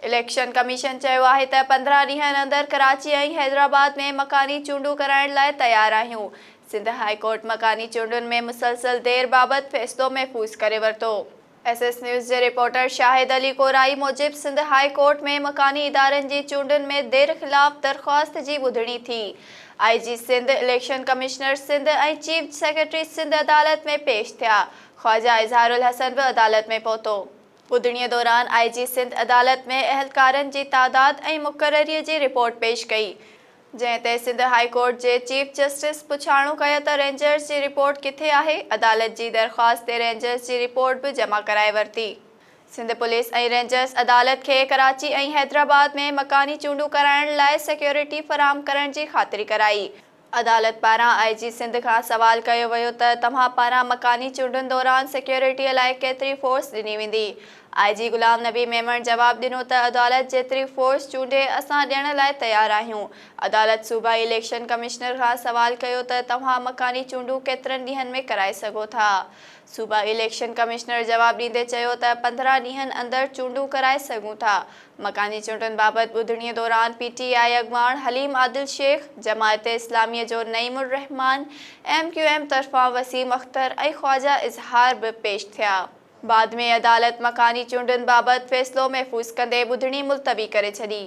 Election commission چيو آهي ته 15 ڏينهن اندر ڪراچي ۽ حيدرآباد ۾ مڪاني چونڊون ڪرائڻ لاء تيار آهيون. سنڌ هاء ڪورٽ مڪاني چونڊن ۾ مسلسل دير بابت فيصلو محفوظ ڪري ورتو. ايس ايس نيوز جي رپورٽر شاهد علي ڪورائي موجب سنڌ هاء ڪورٽ ۾ مڪاني ادارن جي چونڊن ۾ دير خلاف درخواست جي ٻڌڻي ٿي. I G Sindh, election commissioner Sindh ۽ chief secretary Sindh عدالت ۾ پيش ٿيا. خواجه اظهار الحسن به عدالت ۾ پهتو. ٻڌڻيء دوران آء جي سنڌ عدالت ۾ اهلڪارن جي تعداد ۽ مقرريء جي رپورٽ پيش ڪئي، جنهن تي سنڌ هاء ڪورٽ جي چيف جسٽس پڇاڻو ڪيو ته رينجرز جي رپورٽ ڪٿي آهي، عدالت جي درخواست تي رينجرز جي رپورٽ به جمع ڪرائي ورتي. سنڌ پوليس ۽ رينجرز عدالت کي ڪراچي ۽ حيدرآباد ۾ مڪاني چونڊون ڪرائڻ لاء سيڪيورٽي فراهم ڪرڻ جي خاطري ڪرائي. عدالت پاران آء جي سنڌ کان سوال ڪيو ويو ته توهان پاران مڪاني چونڊن دوران سيڪيورٽيء لاء ڪيتري فورس ڏني ويندي؟ آء جي غلام نبي ميمڻ جواب ڏنو ته عدالت جيتري فورس چونڊي اسان ڏيڻ لاء تيار آهيون. عدالت صوبائي اليڪشن ڪمشنر کان سوال ڪيو ته توهان مڪاني چونڊون ڪيترن ڏينهن ۾ ڪرائي سگهو ٿا؟ صوبائي اليڪشن ڪمشنر جواب ڏيندي چيو ته 15 ڏينهن اندر چونڊون ڪرائي سگهون ٿا. مڪاني چونڊن بابت ٻڌڻي دوران پي ٽي آء اڳواڻ حليم عادل شيخ، جماعت اسلامي جو نعيم الرحمان، ايم ڪيو ايم طرفان وسيم اختر ۽ خواجه اظهار به پيش ٿيا. بعد ۾ عدالت مڪاني چونڊن بابت فيصلو محفوظ ڪندي ٻڌڻي ملتوي ڪري ڇڏي.